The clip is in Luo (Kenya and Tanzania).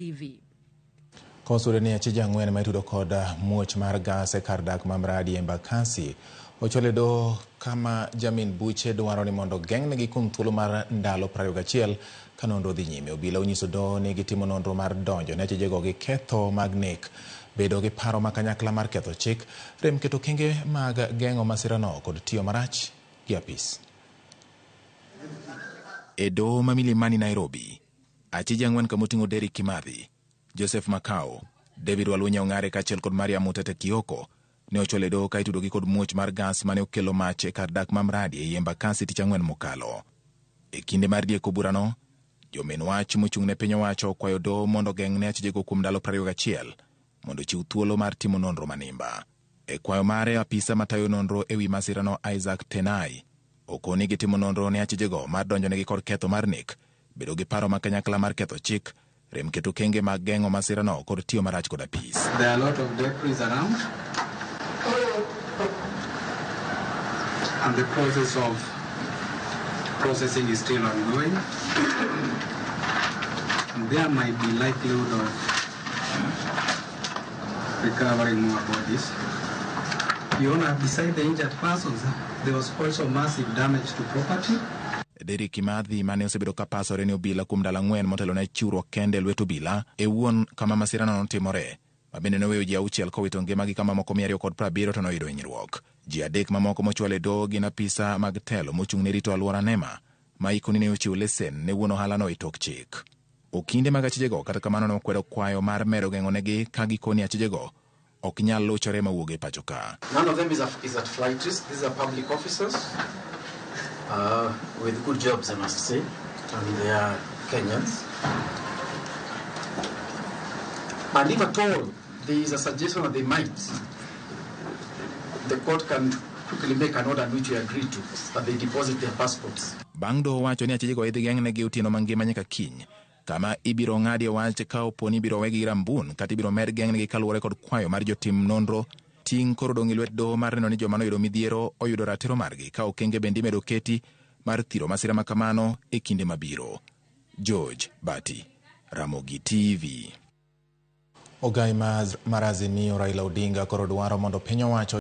TV. Kosude ni achije 4 ma itudo kod muoch mar gas e kar dak ma Mradi Embakasi ochwal e doho kama jamin buche dwaro ni mondo geng'negi kuom thuolo mar ndalo 21 ka nonro dhi nyime. Obila onyiso doho ni gitimo nonro mar donjo ne achijego gi ketho mag nek, bedo gi paro ma kanyakla mar ketho chik, rem keto okenge mag geng'o masirano kod tiyo marach gi apis. E doho ma Milimani Nairobi, achije 4 kamoting'o Derrick Kimathi, Joseph Makau, David Walunya Ong'are kaachiel kod Mariam Mutete Kioko ne ochwal e doho ka itudogi kod muoch mar gas mane okelo mach e kar dak ma Mradi ei Embakasi tich ang'wen mokalo. E kinde mar dieko burano, jomin wach mochung' ne piny owacho okwayo doho mondo ogeng'ne achijego kuom ndalo 21 mondo ochiw thuolo mar timo nonro manimba. E kwayo mare, apisa matayo nonro ewi masirano Isaac Tenai okoni gitimo nonro ne achijego mar donjonegi kod ketho mar nek, bedo gi paro ma kanyakla mar ketho chik, rem keto okenge mag geng'o masirano kod tiyo marach kod apis. There are a lot of debris around, and the process of processing is still ongoing. And there might be likelihood of recovering more bodies. Your Honor, beside the injured persons, there was also massive damage to property. Derrick Kimathi mane osebedo ka pasore ne obila kuom ndalo 4 motelo ne chiwruok kende e lwet obila e wuon kama masirano notimore, ma bende noweyo ji 6 kowito ngimagi ka mamoko 270 to noyudo hinyruok. Ji 3 mamoko mochwal e doho gin apisa mag telo mochung' ne rito alwora NEMA ma ikoni ne ochiwo lesen ne wuon ohalano e tok chik. Okinde mag achijego kata kamano nokwedo kwayo mar medo geng'onegi ka gikoni achijego ok nyal luchore mawuog e pacho ka. None of them is at flight risk. These are public officers with good jobs, I must say, and they are Kenyans. And if at all there is a suggestion that they might, the court can quickly make an order which we agree to, that they deposit their passports. Bang' doho wacho ni achijego idhi geng'negi otieno mangima nyaka kiny, kama ibiro ng'adie wach ka opo ni ibiro wegi gi rambun kata ibiro med geng'negi kaluwore kod kwayo mar jotim nonro. Ting' koro odong' e lwet doho mar neno ni joma noyudo midhiero oyudo ratiro margi ka okenge bende imedo keti mar thiro masira ma kamano e kinde mabiro. George Bati, Ramogi TV. Ogai mar Azimio Raila Odinga koro dwaro mondo piny owacho